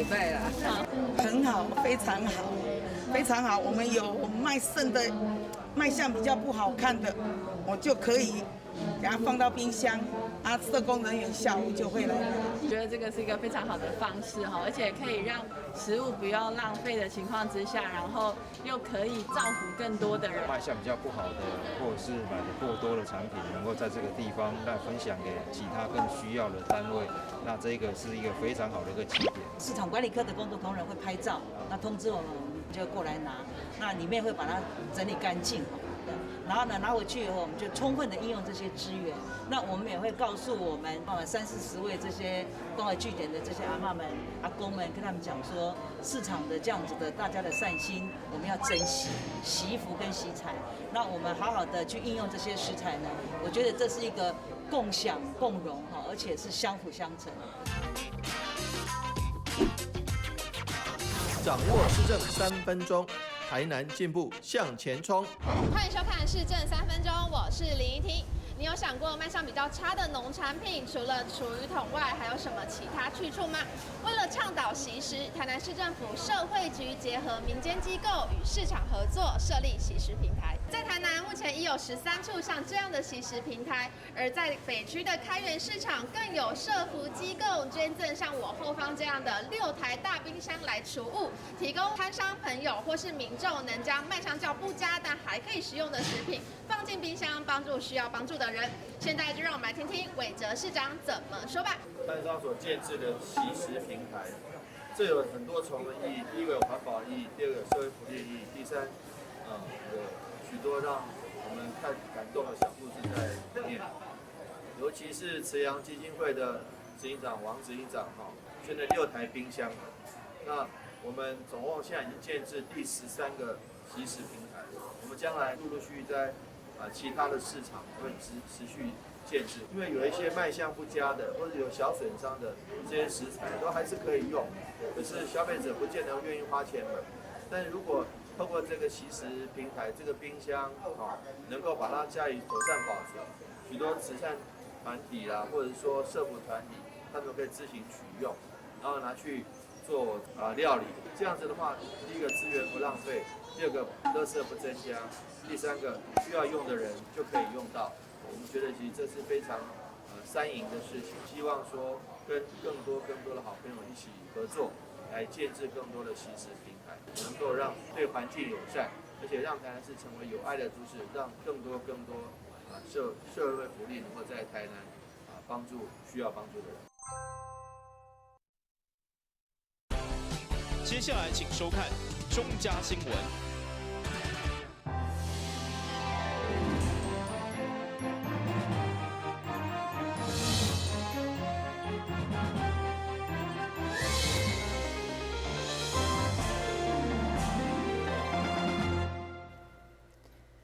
袂䆀啦。很好，非常好，非常好。我們有賣剩的，賣相比較不好看的，我就可以給它放到冰箱。啊，社工人員下午就會來。覺得這個是一個非常好的方式哈，而且可以讓食物不要浪費的情況之下，然後又可以造福更多的人。賣相比較不好的，或者是買的過多的產品，能夠在這個地方來分享給其他更需要的單位，那這個是一個非常好的一個起點。市場管理科的工作同仁會拍照，那通知我們，我們就過來拿。那裡面會把它整理乾淨。然後呢，拿回去以後，我們就充分的應用這些資源。那我們也會告訴我們30、40位這些關懷據點的這些阿嬤們、阿公們，跟他們講說，市場的這樣子的大家的善心，我們要珍惜惜福跟惜財。那我們好好的去應用這些食材呢，我覺得這是一個共享共榮哈，而且是相輔相成。掌握市政3分鐘。台南進步向前衝！歡迎收看《市政三分鐘》，我是林怡婷。你有想過賣相比較差的農產品，除了廚餘桶外，還有什麼其他去處嗎？為了倡導惜食，台南市政府社會局結合民間機構與市場合作，設立惜食平台。在台南目前已有13處像這樣的惜食平台，而在北區的開元市場，更有社福機構捐贈像我後方這樣的6台大冰箱來儲物，提供攤商朋友或是民眾能將賣相較不佳但還可以食用的食品放進冰箱，幫助需要幫助的人。現在就讓我們來聽聽韋哲市長怎麼說吧。攤商所建置的惜食平台，這有很多重的意義。第一個有環保意義，第二個有社會福利意義，第三，有許多讓我們看感動的小故事在裡面。尤其是慈陽基金會的執行長王執行長哈，捐了6台冰箱。那我們總共現在已經建置第13個惜食平台，我們將來陸陸續續在其他的市場會持續建置，因為有一些賣相不佳的，或者有小損傷的這些食材都還是可以用，可是消費者不見得願意花錢買。但如果透過這個惜食平台，這個冰箱啊，能夠把它加以妥善保存，許多慈善團體啦，或者說社福團體，他們可以自行取用，然後拿去做料理。這樣子的話，第一個資源不浪費，第二個垃圾不增加，第三個需要用的人就可以用到。我們覺得其實這是非常三贏的事情。希望說跟更多更多的好朋友一起合作，來建置更多的惜食平台，能夠讓對環境友善，而且讓台南市成為有愛的都市，讓更多更多社會福利能夠在台南幫助需要幫助的人。接下來請收看中嘉新聞。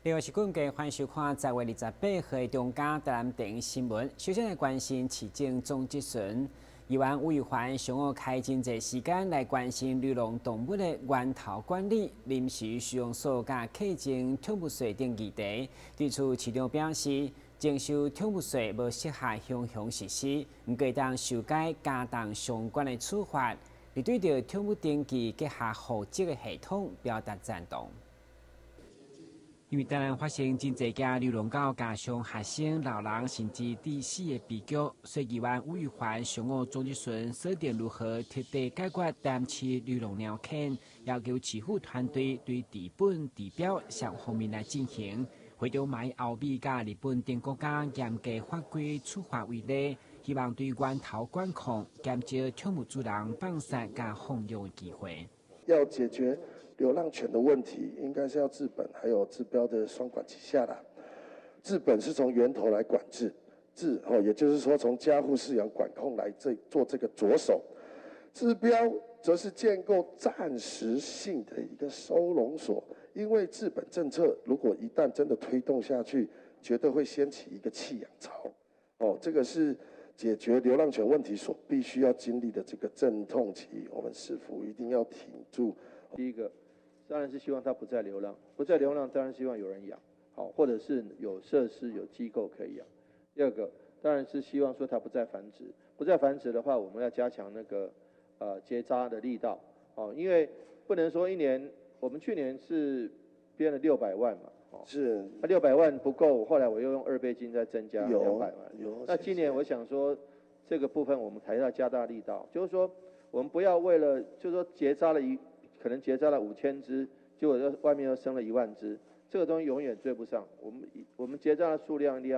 另外是今日歡迎收看10月28號的中嘉台南電視新聞。首先來關心市政總質詢，議員吳宇環上午開真濟時間來關心流浪動物的源頭管理、臨時收容所佮課徵寵物稅等議題。對此，市長表示，徵收寵物稅無適合雄雄實施，毋過當修改加重相關的處罰。而對著寵物登記結合戶籍的系統表達贊同。因為台南發生真濟件流浪狗咬傷學生、老人甚至致死的悲劇，所以議員吳宇環上午總質詢鎖定如何徹底解決台南市流浪貓犬，要求市府團隊對治本治標雙方面來進行。會長嘛以歐美佮日本等國家嚴格法規處罰為例，希望對源頭管控，減少寵物主人放殺佮放養的機會。要解決流浪犬的問題，應該是要治本，還有治標的雙管齊下啦。治本是從源頭來管制，治哦，也就是說從家戶飼養管控來這做這個着手。治標則是建構暫時性的一個收容所，因為治本政策如果一旦真的推動下去，絕對會掀起一個棄養潮。哦，這個是解決流浪犬問題所必須要經歷的這個陣痛期，我們市府一定要挺住。第一個，當然是希望它不再流浪，不再流浪，當然希望有人養，好，或者是有設施、有機構可以養。第二個，當然是希望說它不再繁殖，不再繁殖的話，我們要加強那個結紮的力道，哦，因為不能說一年，我們去年是編了600萬嘛，哦，那600萬不夠，後來我又用2倍金再增加200萬。有。那今年我想說，這個部分我們還要加大力道，就是說我們不要為了，就是說結紮了可能結紮了5000隻，結果又外面又生了1萬隻，這個東西永遠追不上。我們結紮的數量一定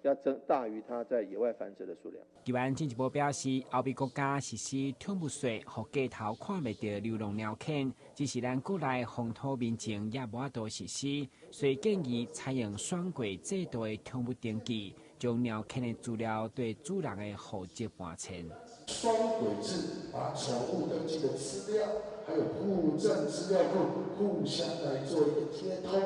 要增大於它在野外繁殖的數量。議員進一步表示，歐美國家實施寵物稅，予街頭看袂著流浪貓犬，只是咱國內風土民情也無法度實施，所以建議採用雙軌制度的寵物登記，將貓犬的資料對主人的戶籍搬遷。雙軌制，把寵物登記的資料，還有戶政資料庫互相來做一個接通，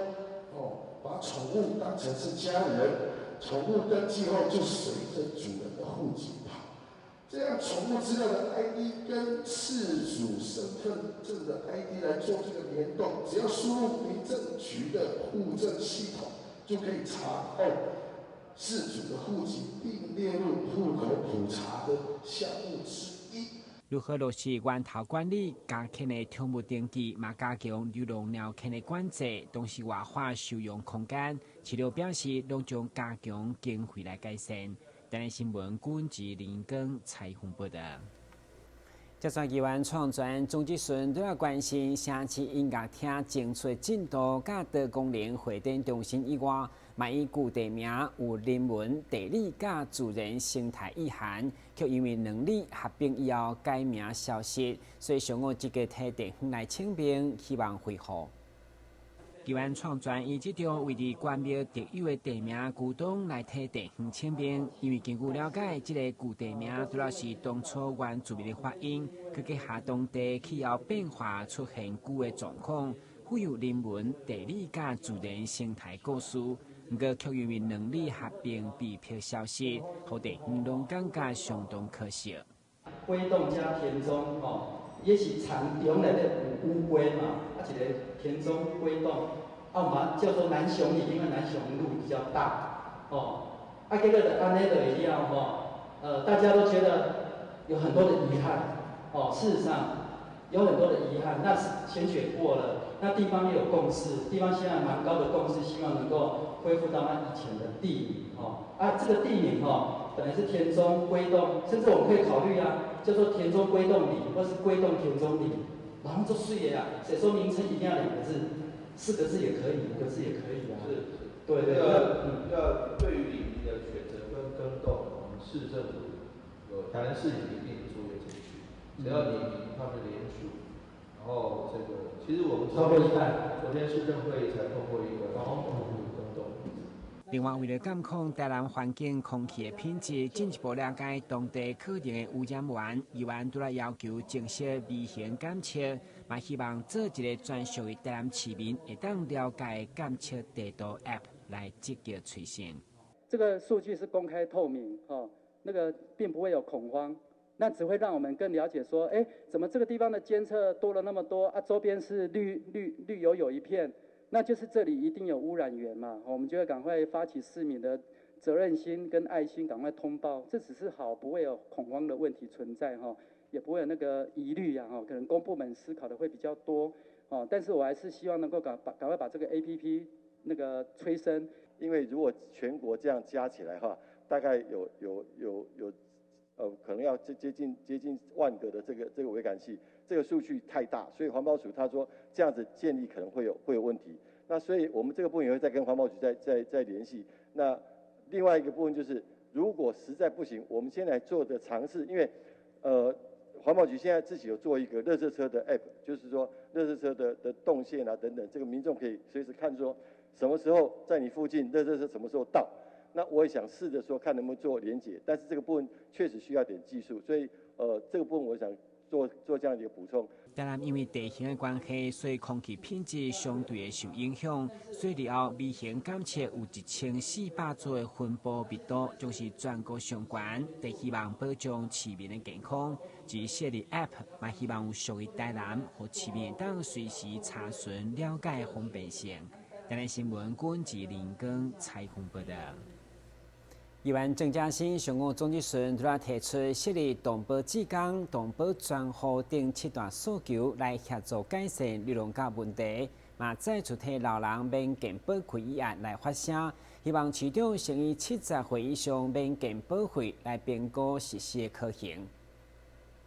哦，把寵物當成是家人。寵物登記後就隨着主人的戶籍跑，這樣寵物資料的 ID 跟飼主身份證的 ID 來做這個聯動，只要輸入民政局的戶政系統，就可以查到飼主的戶籍，並列入戶口普查的項目之一。如何落實源頭管理、家犬的寵物登記，嘛加強流浪貓犬的管制，同時活化收容空間。市長表示，攏將加強經費來改善。台南新聞，郭志林根採訪報道。接續議員創專鍾志順都要關心城市音樂廳政策進度，佮多功能會展中心以外，嘛以舊地名有人文、地理佮自然生態意涵，卻因為兩里合併以後改名消失，所以上午積極提地方來請命，希望恢復。議員創專以這張位佇關廟特有的地名古董來替地方請命，因為根據了解，這個舊地名主要是當初原住民的發音，閣結合當地氣候變化出現舊的狀況，富有人文、地理佮自然生態故事。毋過卻因為兩里合併被迫消失，予地方攏感覺相當可惜。龜洞加田中，吼，也是田中內底有烏龜嘛，啊一個田中龜洞，啊我們叫做南雄里，因為南雄路比較大，哦，啊結果就按呢落去了吼，大家都覺得有很多的遺憾，哦，事實上有很多的遺憾，那選舉過了，那地方也有共識，地方現在蠻高的共識，希望能夠恢復到那以前的地名，哦，啊這個地名吼，本來是田中龜洞，甚至我們可以考慮啊，叫做田中龜洞里，或是龜洞田中里，然後就水的啊。誰說名稱一定要兩個字，四個字也可以，五個字也可以啊。是是，對對對。要對於里名的選擇跟更動，我們市政府有台南市有一定的作業程序，只要里民他們聯署，然後這個其實我們超過一半，昨天市政會才通過一個更動。另外，為了監控台南環境空氣的品質，進一步了解當地可能的污染源，議員拄來要求增設微型檢測，嘛希望做一個專屬於台南市民會當了解檢測地圖 App 來積極催生。這個數據是公開透明，哈，那個並不會有恐慌，那只會讓我們更了解說，哎，怎麼這個地方的監測多了那麼多啊？周邊是綠綠綠油油一片。那就是這裡一定有污染源嘛，我們就會趕快發起市民的責任心跟愛心，趕快通報。這只是好，不會有恐慌的問題存在哈，也不會有那個疑慮呀哈。可能公部門思考的會比較多哦，但是我還是希望能夠趕快把這個 APP 那個催生。因為如果全國這樣加起來的話，大概有，可能要接近萬個的這個微感器，這個數據太大，所以環保署他說這樣子建立可能會有問題。那所以我們這個部分也會再跟環保局再聯繫。那另外一個部分就是，如果實在不行，我們先來做的嘗試，因為環保局現在自己有做一個垃圾車的 app，就是說垃圾車的動線啊等等，這個民眾可以隨時看說什麼時候在你附近，垃圾車什麼時候到。那我也想試着說看能不能做連結，但是這個部分確實需要點技術，所以這個部分我想做做這樣一個補充。當然，因為地形的關係，所以空氣品質相對會受影響。所以日後微型檢測有1400組的分布密度，將是全國上懸。得希望保障市民的健康。至於設立 App，嘛希望有屬於台南予市民當隨時查詢了解方便性。台南新聞，郭志林根採訪報道。議員鄭家新上午總質詢，除了提出設立動保志工、動保專戶等七大訴求來協助改善流浪狗問題，嘛再次提老人免健保費議案來發聲，希望市長先以70歲以上免健保費來評估實施的可行。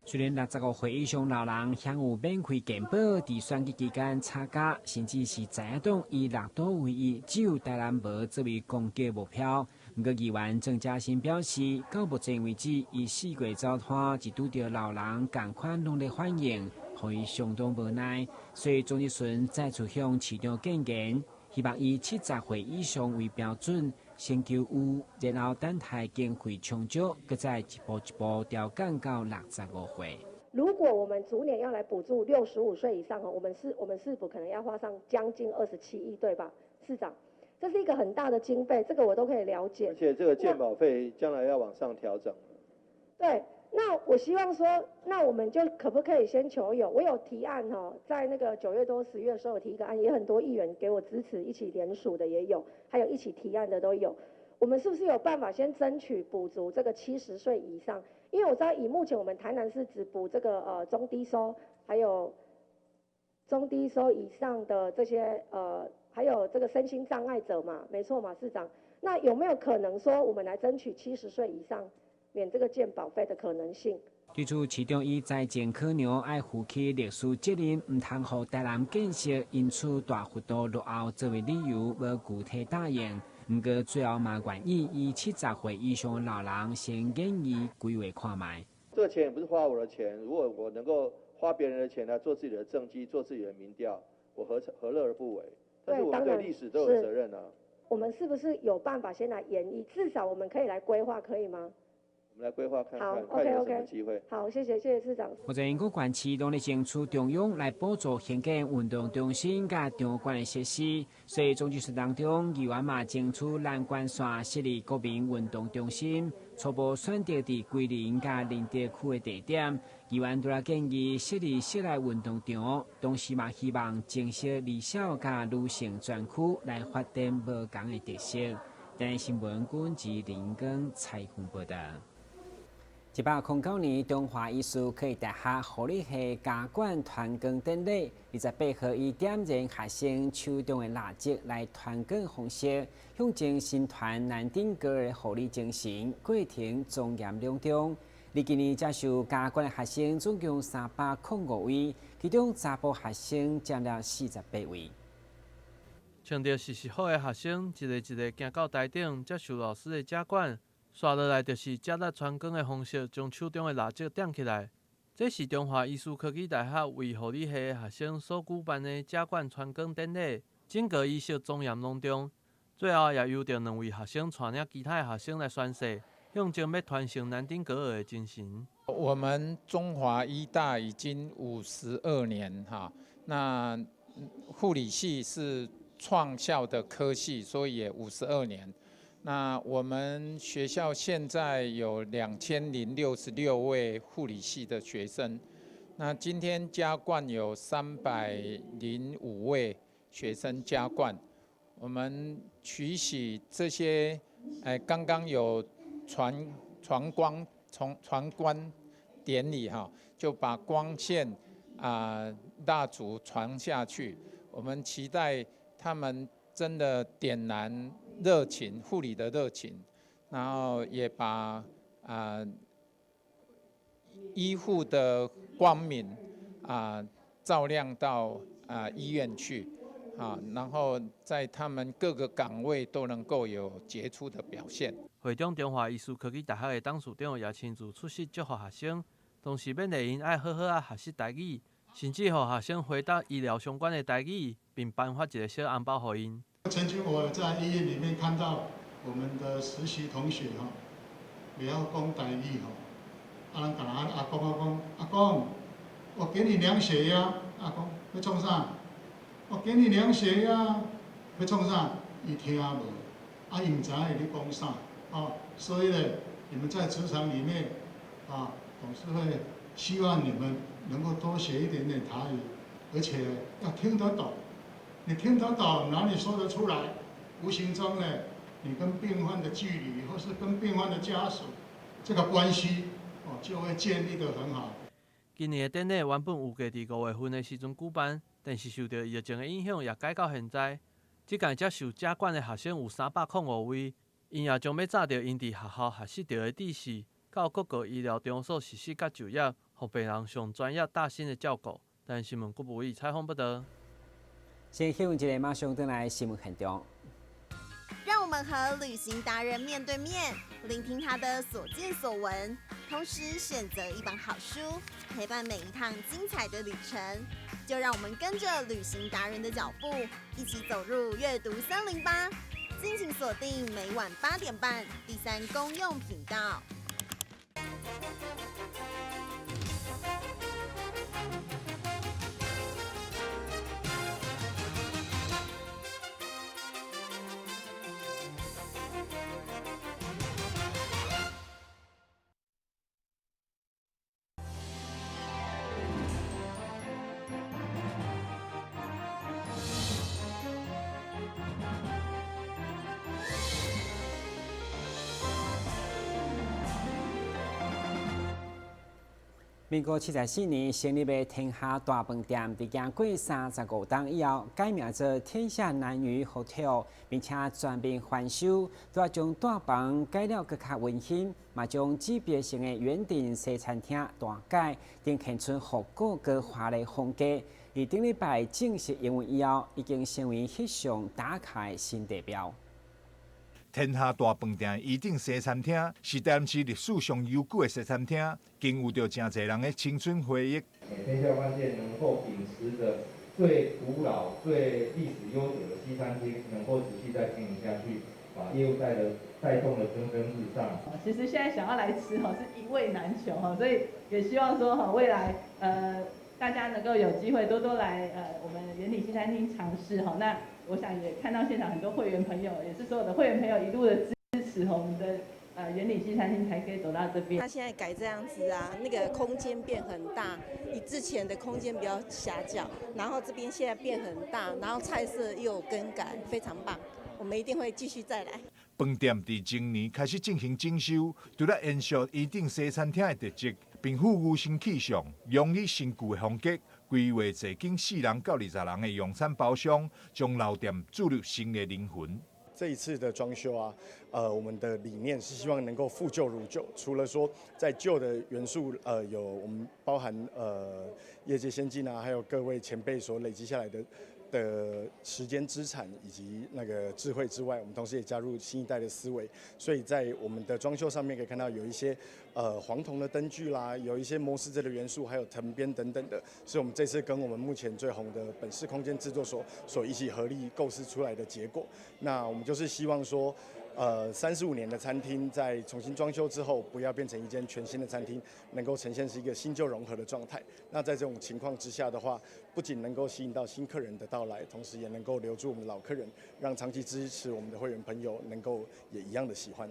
雖然65歲以上老人享有免費健保，佇選舉期間吵架，甚至是在野黨以六都為一，只有台南無作為攻擊目標。毋過議員鄭家新表示，到目前為止，伊四月走攤就拄著老人仝款攏咧反應，予伊相當無奈，所以總質詢再次向市長建言，希望以70歲以上為標準，先求有，然後等待經費充足，閣再一步一步調降到65歲。如果我們逐年要來補助65歲以上，我們市府可能要花上將近27億，對吧，市長？這是一個很大的經費，這個我都可以了解。而且這個健保費將來要往上調整。對，那我希望說，那我們就可不可以先求有？我有提案哈，在那個9月多10月的時候有提一個案，也很多議員給我支持，一起聯署的也有，還有一起提案的都有。我們是不是有辦法先爭取補足這個70歲以上？因為我知道以目前我們台南市只補這個中低收，還有中低收以上的這些還有這個身心障礙者嘛，沒錯嘛，市長。那有沒有可能說我們來爭取70歲以上免這個健保費的可能性？對此，市長以財政考量愛負起歷史責任，毋通予台南建設因此大幅度落後作為理由，無具體答應。毋過最後嘛願意以70歲以上老人先建議規劃看覓。這個錢也不是花我的錢，如果我能夠花別人的錢來做自己的政績、做自己的民調，我何樂而不為？但是我們對歷史都有責任啊。我們是不是有辦法先來研議？至少我們可以來規劃，可以嗎？我們來規劃看看，看有什麼機會。好，謝謝，謝謝市長。目前各縣市攏咧爭取中央來補助興建運動中心佮場館的設施，所以總質詢當中，議員嘛爭取南關線設立國民運動中心，初步選擇佇龜林佮寧德區的地點。議員除了建議設立室內運動場，同時嘛希望增設兒少佮女性專區來發展無仝的特色。台南新聞軍及林根採訪報道。109年，中華醫事科技大學護理系加冠傳光典禮，28號以點燃學生手中的蠟燭來傳光方式，象徵薪傳南丁格爾的護理精神，過程莊嚴隆重。而今年接受加冠的學生總共305位，其中查埔學生佔了48位。穿著實習服的學生，一个一个行到台頂，接受老師的加冠。紲落來就是藉力傳光的方式，將手中的蠟燭點起來。這是中華醫事科技大學為護理系的學生所舉辦的加冠傳光典禮，整個儀式莊嚴隆重。最後也由著兩位學生帶領其他的學生來宣誓，象徵欲傳承南丁格爾的精神。我們中華醫大已經52年哈，那護理系是創校的科系，所以也52年。那我們學校現在有2066位護理系的學生，那今天加冠有305位學生加冠，我們期許這些，剛剛有傳光從傳光典禮哈，就把光線啊蠟燭傳下去，我們期待他們真的點燃熱情，護理的熱情，然後也把醫護的光明照亮到醫院去啊，然後在他們各個崗位都能夠有傑出的表現。會長中華醫事科技大學的董事長也親自出席祝福學生，同時勉勵𪜶愛好好仔學習台語，甚至予學生回答醫療相關的台語，並頒發一个小紅包予𪜶。曾經我在醫院裡面看到我們的實習同學吼，袂曉講台語吼，啊，咱共阿公啊講，阿公，我給你量血壓，阿公欲創啥？我給你量血壓，欲創啥？伊聽無，啊，伊毋知影伊咧講啥，哦，所以咧，你們在職場裡面，啊，董事會希望你們能夠多學一點點台語，而且要聽得懂。你聽得懂，哪裡說得出來？無形中呢，你跟病患的距離，或是跟病患的家屬這個關係，哦，就會建立得很好。今年的典禮原本預計佇5月份的時陣舉辦，但是受著疫情的影響，也改到現在。這屆接受食館的學生有305位，𪜶也將欲紮著𪜶佇學校學習著的知識，到各個醫療場所實習佮就業，予病人上專業貼心的照顧。但新聞郭無義採訪報導。先休一下，馬上轉來新聞現場。讓我們和旅行達人面對面，聆聽他的所見所聞，同時選擇一本好書，陪伴每一趟精彩的旅程。就讓我們跟着旅行達人的腳步，一起走入閱讀森林吧！敬請鎖定每晚8點半第三公用頻道。民國74年成立的天下大飯店，佇經過35冬以後，改名做天下南魚 Hotel，並且全面翻修，除了將大房改了閣較溫馨，嘛將指標性的圓頂西餐廳大改，呈現出復古閣華麗風格。佇頂禮拜正式營運以後，已經成為翕相打卡的新地標。天下大飯店圓頂西餐廳是台南市歷史上悠久的西餐廳，經有著誠濟人的青春回憶。天下飯店能夠秉持著最古老、最歷史悠久的西餐廳，能夠持續再經營下去，把業務帶動得蒸蒸日上。其實現在想要來吃吼，是一位難求吼，所以也希望說吼，未來大家能夠有機會多多來我們圓頂西餐廳嘗試吼。那我想也看到現場很多會員朋友，也是所有的會員朋友一路的支持，我們的圓頂西餐廳才可以走到這邊。他現在改這樣子啊，那個空間變很大，比之前的空間比較狹窄，然後這邊現在變很大，然後菜色又有更改，非常棒，我們一定會繼續再來。飯店佇前年開始進行整修，除了延續圓頂西餐廳的特色，並賦予新氣象，擁以新舊的風格。規劃坐間4人到20人的用餐包廂，將老店注入新的靈魂。這一次的裝修啊，我們的理念是希望能夠復舊如舊。除了說在舊的元素，有我們包含業界先進啊，還有各位前輩所累積下來的時間資產以及那個智慧之外，我們同時也加入新一代的思維。所以在我們的裝修上面可以看到有一些黃銅的燈具啦，有一些摩斯這的元素，還有藤編等等的，是我們這次跟我們目前最紅的本市空間製作所所一起合力構思出來的結果。那我們就是希望說，35年的餐廳在重新裝修之後，不要變成一間全新的餐廳，能夠呈現是一個新舊融合的狀態。那在這種情況之下的話，不僅能夠吸引到新客人的到來，同時也能夠留住我們老客人，讓長期支持我們的會員朋友能夠也一樣的喜歡。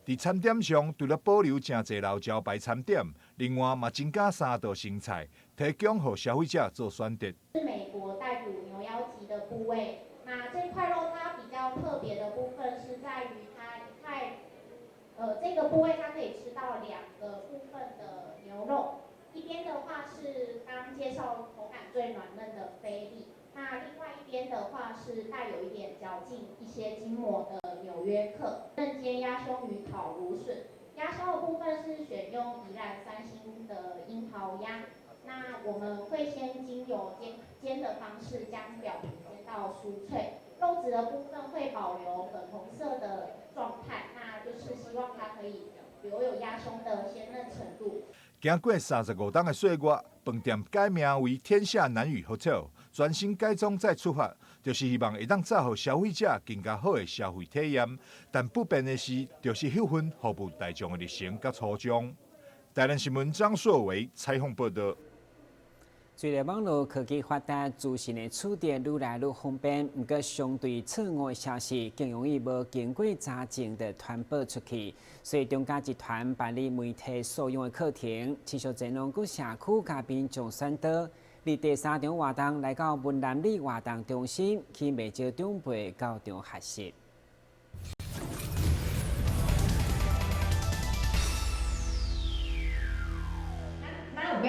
佇餐點上，除了保留誠濟老招牌餐點，另外嘛增加3道新菜，提供予消費者做選擇。是美國帶骨牛腰脊的部位，那這塊肉它比較特別的部分是在於它一塊，這個部位它可以吃到2個部分的牛肉，一邊的話是剛介紹口感最軟嫩的菲力，那另外一邊的話是帶有一點嚼勁、一些筋膜的紐約客。嫩煎鴨胸魚烤蘆筍，鴨胸的部分是選用宜蘭3星的櫻桃鴨，那我們會先經由煎的方式將表皮煎到酥脆，肉質的部分會保留粉紅色的狀態，那就是希望它可以留有鴨胸的鮮嫩程度。經過35冬的歲月，飯店改名為天下南嶼 Hotel，全新改裝再出發，就是希望會當造予消費者更加好的消費體驗。但不變的是，就是彼份服務大眾的熱誠佮初衷。台南新聞張碩維採訪報導。隨著網路科技發達，資訊的取得愈來愈方便，毋過相對錯誤的消息更容易無經過查證就傳播出去。所以中嘉集團辦理媒體素養的課程，持續前往各社區佮民眾宣導。佇第三場活動來到文南里活動中心，去袂少長輩到場學習。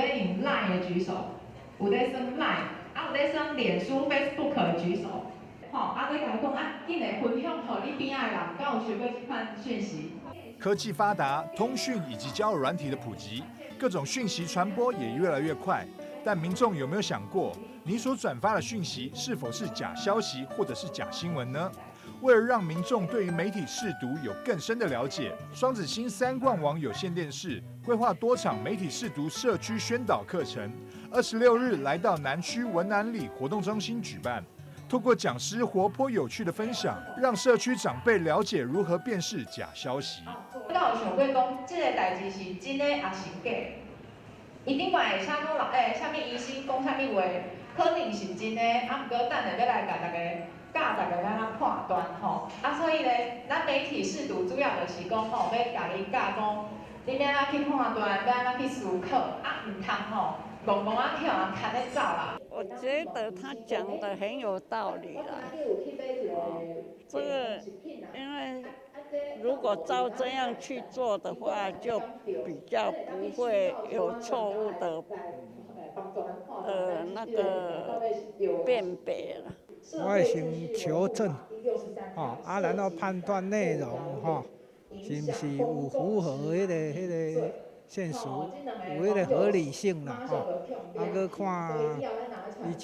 咧用 LINE 的舉手，有咧耍 LINE，啊有咧耍臉書 Facebook 的舉手。吼，啊，你共伊講啊，緊來分享予你邊仔的人，敢有收過這款訊息？科技發達，通訊以及交友軟體的普及，各種訊息傳播也越來越快。但民眾有沒有想過，你所轉發的訊息是否是假消息或者是假新聞呢？為了讓民眾對於媒體識讀有更深的了解，雙子星三冠網有線電視規劃多場媒體識讀社區宣導課程，26日來到南區文南里活動中心舉辦。透過講師活潑有趣的分享，讓社區長輩了解如何辨識假消息。你敢有想過講，這个代誌是真的抑是假？伊頂懸會寫講人啥物醫生講啥物話，可能是真的，啊，毋過等下欲來共大家教大家按怎判斷吼。啊，所以咧，咱媒體識讀主要就是講吼，欲共伊教講，你欲按怎去判斷，欲按怎去思考，啊，毋通吼，戇戇仔去予人牽咧走啦。我覺得他講的很有道理啦。這個因為如果照這樣去做的話，就比較不會有錯誤的那個辨別了。我會先求證，吼，啊，然後判斷內容，吼，是毋是有符合彼個現實，有彼個合理性啦，吼，啊，閣看伊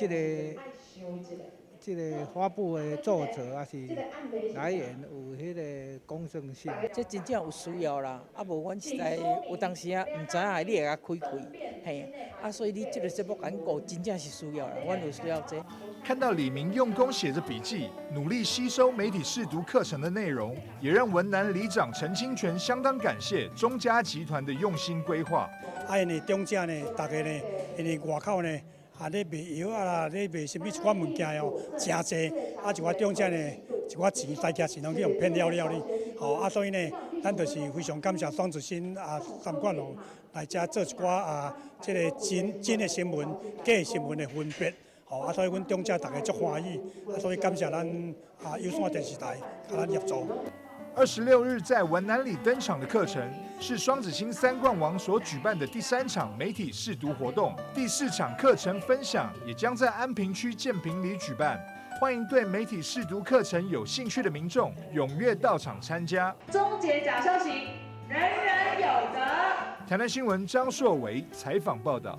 這個發布的作者抑是來源有彼個公正性。這真正有需要啦，啊無阮實在有當時啊，毋知影你會共開開，嘿，啊所以你這个節目共阮顧真正是需要啦，阮有需要這。看到里民用功寫着筆記，努力吸收媒體識讀課程的內容，也讓文南里長陳清泉相當感謝中嘉集團的用心規劃。啊，𪜶長者呢，大家呢，因為外口呢，啊咧賣藥啊，咧賣啥物一寡物件哦，誠濟，啊一寡長者呢，一寡錢大家錢攏去予騙了了哩，吼啊，所以呢，咱就是非常感謝雙子星啊三冠王來遮做一寡啊，這个真真的新聞、假新聞的分別。吼啊，所以阮長者大家足歡喜，啊，所以感謝咱啊有線電視台共咱協助。 26日在文南里登場的課程是雙子星三冠王所舉辦的第三場媒體識讀活動，第四場課程分享也將在安平區建平里舉辦，歡迎對媒體識讀課程有興趣的民眾踴躍到場參加。終結假消息，人人有責。台南新聞張碩維採訪報道。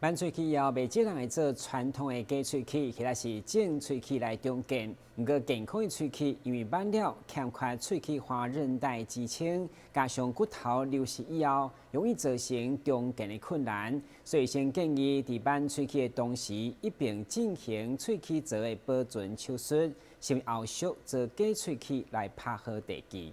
挽喙齒以後，袂少人會做傳統的假喙齒，或者是種喙齒來重建。毋過健康的喙齒，因為挽了欠缺喙齒滑韌帶支撐，加上骨頭流失以後，容易造成重建的困難。所以，醫生建議佇挽喙齒的同時，一併進行喙齒槽的保存手術，成為後續做假喙齒來拍好地基。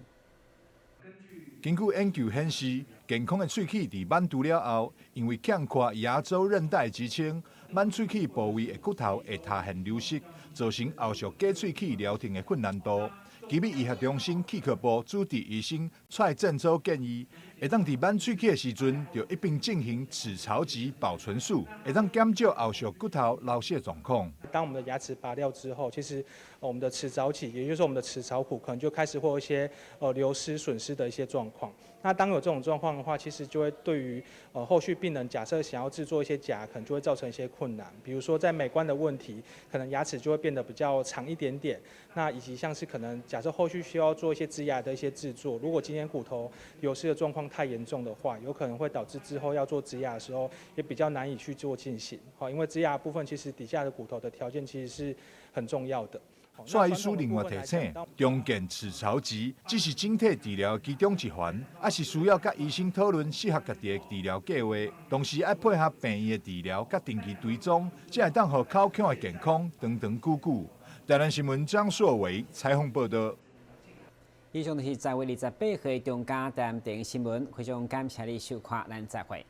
根據研究顯示，健康的喙齒佇挽除了後，因為欠缺牙周韌帶支撐，挽喙齒部位的骨頭會塌陷流失，造成後續假喙齒療程的困難度。奇美醫學中心齒科部主治醫生蔡振洲建議，會當佇挽喙齒的時陣，就一併進行齒槽脊保存術，會當減少後續骨頭流失的狀況。當我們的牙齒拔掉之後，其實我們的齒槽脊，也就是說我們的齒槽骨，可能就開始會有一些流失、損失的一些狀況。那當有這種狀況的話，其實就會對於後續病人假設想要製作一些假牙，可能就會造成一些困難。比如說在美觀的問題，可能牙齒就會變得比較長一點點。那以及像是可能假設後續需要做一些植牙的一些製作，如果今天骨頭流失的狀況太嚴重的話，有可能會導致之後要做植牙的時候也比較難以去做進行。好，因為植牙部分其實底下的骨頭的條件其實是很重要的。蔡醫師另外提醒，重建齒槽脊只是整體治療其中一環，抑是需要佮醫生討論適合家己的治療計劃，同時愛配合病院的治療佮定期追蹤，才會當予口腔的健康長長久久。台南新聞張碩維採訪報道。以上就是10月28號中嘉台南新聞，非常感謝你收看，咱再會。